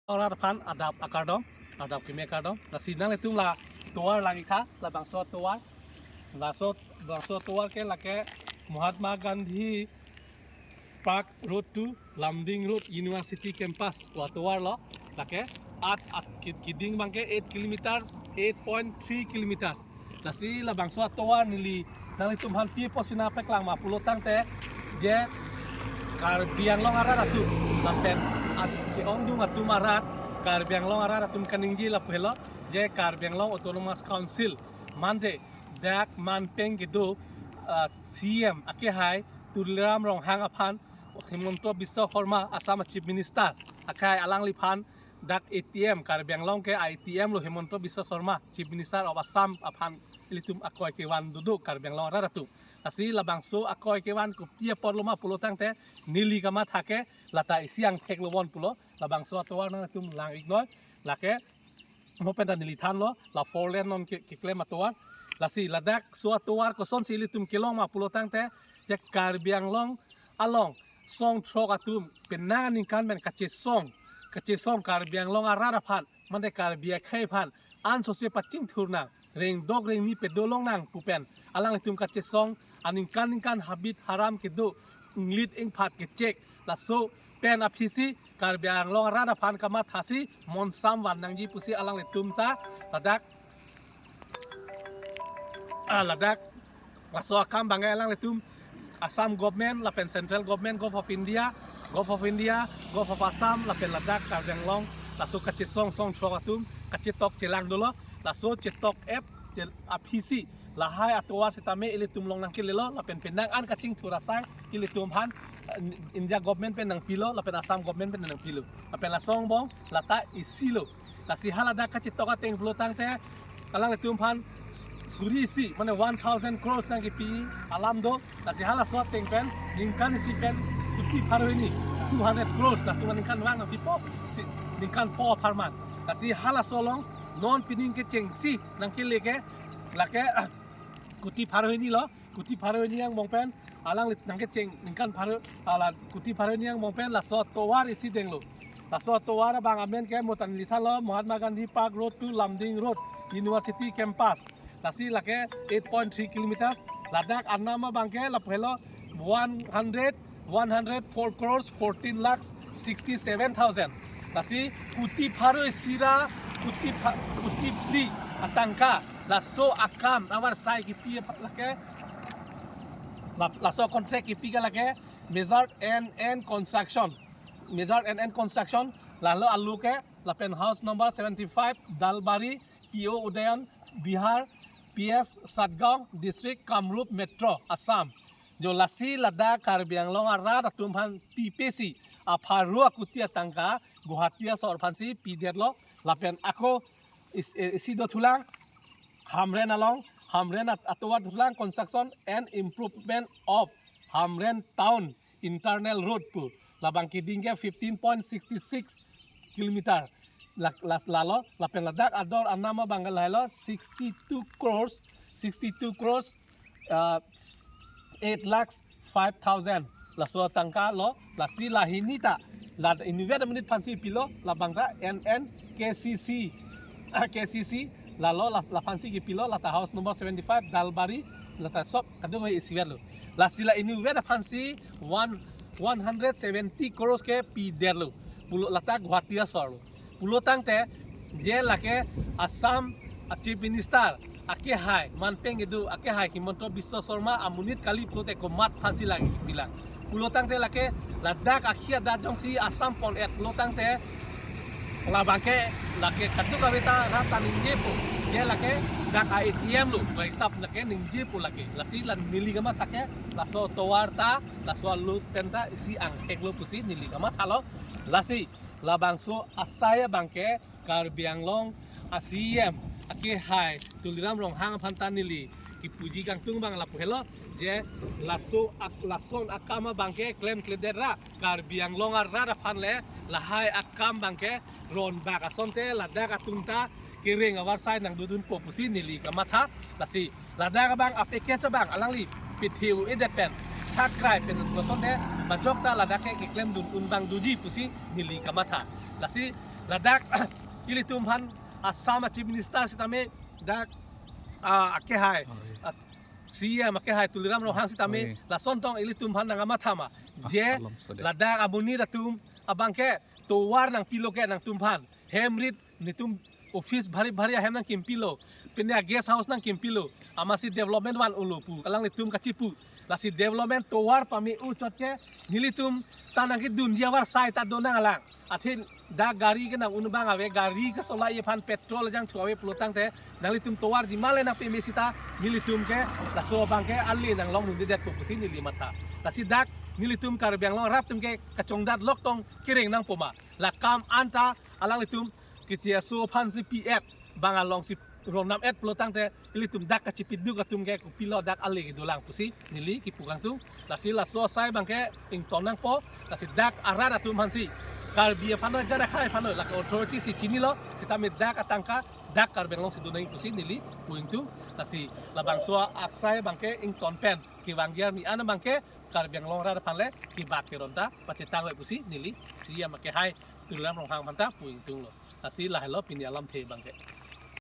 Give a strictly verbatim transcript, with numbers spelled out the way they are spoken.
Rat aphan adap akardom, adap keme akardom. Lasi nanglitum la tovar lang-ik tha, labangso tovar. Laso, labangso tovar ke lake Mahatma Gandhi Park Road to Lumding Road University Campus pu atovar lo. Lake at, at ki-, keding abangke eight kilometers, eight point three kilometers. Lasi labangso atovar neli nanglitum aphan pi apotsi nangpaklang ma pulo tangte, je Karbi Anglong arat atum lapen at ke-ongdung atum arat, Karbi Anglong arat atum kaningje lapu helo, je Karbi Anglong Autonomous Council mande dak manpeng kedo, ah, C M akehai Tuliram Ronghang aphan Himanta Biswa Sarma, Assam Chief Minister, akehai alangliphan dak A T M, Karbi Anglong ke A T M lo Himanta Biswa Sarma, Chief Minister of Assam aphan ilitum akoi kevan dodo Karbi Anglong arat atum. Lasi labangso akoi kevan kopi apotlo ma pulo tangte neli kamatha ke lata isi angthek lo bon pulo, labangso atovar nanglitum lang-iknoi, lake mo pen ta neli thanlo, la four lane non ke, keklem atovar. Lasi ladak so atovar kosonsi ilitum kelong ma pulo tangte, je Karbi Anglong along song throk atum penang aningkan pen kachesong, kachesong Karbi Anglong arat aphan, mande Karbi akhei aphan ansose pachingthur nang, rengdok rengni pedolong nang pu pen alanglitum kachesong, aningkan ningkan habit haram kedo, inglit ingphat kechek, laso pen aphisi Karbi Anglong arat aphan kamathasi monsam van nangji pusi alanglitum ta ladak, ah, ladak laso akam abangke alanglitum Assam government lapen central government, Govt of India, Govt of India, Govt of Assam lapen ladak Karbi Anglong laso kachesong song throk atum kachetok chelang dolo, laso chetok-et che-, aphisi lahai atovar sitame ilitum along nangkelelo, lapen penang an kachingthur asai ilitum aphan, eh, India government pen nangpilo, lapen Assam government pen nangpilo. Lapen laso angbong lata isi lo. Lasi haladak kachetok ateng pulo tangte alanglitum aphan suri isi, mane one thousand crores nangkepi alam do. Lasi halaso ateng pen ningkan isi pen kuti pharo hini, two hundred crores, latum aningkanvang nangpipo, si ningkan pho apharman. Lasi halaso along non pining kechengsi nangkele ke lake, ah, kuti pharo hini lo, kuti pharo hini angbong pen alangli nangkecheng ningkan pharo, ala kuti pharo hini angbong pen laso tovar isi denglo. Laso tovar abang amen ke mo ta neli thanlo, Mahatma Gandhi Park Road to Lumding Road, University Campus. Lasi lake eight point three kilometers. Ladak anam abangke lapu helo one hundred, one hundred four crores fourteen lakhs sixty-seven thousand. Lasi kuti pharo isi ra kuti pha-, kuti phli atangka. Laso akam avarsai kipi lake, la-, laso contract kipi ke lake Major N N Construction. Major N N Construction, lalo alu ke lapen house number seventy-five, Dalbari, P O Udayan Bihar, P S Satgaon District, Kamrup Metro, Assam. Jo lasi ladak Karbi Anglong arat atum aphan pipesi apharo akuti atangka Guwahati asor aphansi pidetlo, lapen ako is-, eh, isi dothulang Hamren along, Hamren at-, atovar thulang construction and improvement of Hamren town internal road pu. Labang keding ke fifteen point six six kilometer. La-, las-, lalo, lapen ladak ador anam abang lahelo sixty-two crores, sixty-two crores, uh, eight lakhs five thousand. Laso atangka lo, lasi lahini ta, la inutvet amonit aphansi pilo, labang ta N N K C C, K C C, lalo la, laphansi kipilo, lata house number seventy-five, Dalbari, lata sob kadokave isivet lo. Lasi la inutvet aphansi one, one hundred seventy crores ke pidetlo. Pulo lata Guwahati asor lo. Pulo tangte, je lake Assam a Chief Minister akehai, manpeng kedo akehai Himanta Biswa Sarma amonit kali pulote komat aphansi lake pilang. Pulo tangte lake ladak akhi adat jongsi Assam pon-et pulo tangte, labang ke lake kadokave ta rat ta ningjepo, je lake dak A T M lo, bai sap lake ningjepo lake. Lasi la neli kamatha ke, laso tovar ta, laso alu pen ta isi angthek lo pusi neli kamathalo. Lasi labangso asai abang ke Karbi Anglong a C E M akehai Tuliram Ronghang aphan ta neli kipuji kangtung abang lapu helo, je laso ak-, lason akam abang ke klemkledet ra Karbi Anglong arat aphan le lahai akam abang ke ronbak asonte ladak atum ta kereng avarsai nangdodunpo pusi neli kamatha. Lasi ladak abang a-package abang alangli pithe-o-edet pen thakrai pen kosonte majok ta ladak ke keklemdun un abang doji pusi neli kamatha. Lasi Ladak ilitum aphan Assam a Chief Minister sitame dak, ah, akehai, ah, C E M akehai Tuliram Ronghang sitame, oi, lason tong ilitum aphan nangkamathama. Ah, je alam so de. Ladak amonit atum abangke tovar nangpilo ke nangtum aphan. Hem rit nelitum office bhari bhari ahem nangkimpilo. Pine a guest house nangkimpilo. Amatsi development van ulo pu alanglitum kachipu. Lasi development tovar pame-o chot ke nelitum ta nangkedunji avarsai ta donang alang. Athe dak gari ke nang-un abang ave, gari kesolai aphan petrol jangthu ave pulotangte nanglitum tovar jima le nangpeme sita nelitum ke laso abangke ale nanglong nundedetpo pusi neli matha. Lasi dak nelitum Karbi Anglong arat atum ke kachongdat lok tong kereng nangpo ma. La kam anta alanglitum kiti aso aphansi pi-et, bang alongsi rong nam-et pulotangte ilitum dak kachipiduk atum ke kopilo dak ale kedolang pusi neli kipu kangtung. Lasi laso asai abangke ington nangpo. Lasi dak arat atum aphansi, Karbi aphan noi, Jat akhei aphan noi, lake authority si chinilo, sitame dak atangka dak Karbi Anglong si donang pusi neli pu ingtung. Lasi labangso asai abangke ington pen kevangji arni an abangke Karbi Anglong arat aphan le kebak keron ta pachetang oi pusi neli C E M akehai Tuliram Ronghang aphan ta pu ingtunglo. Lasi lahelo pini alamthe abangke.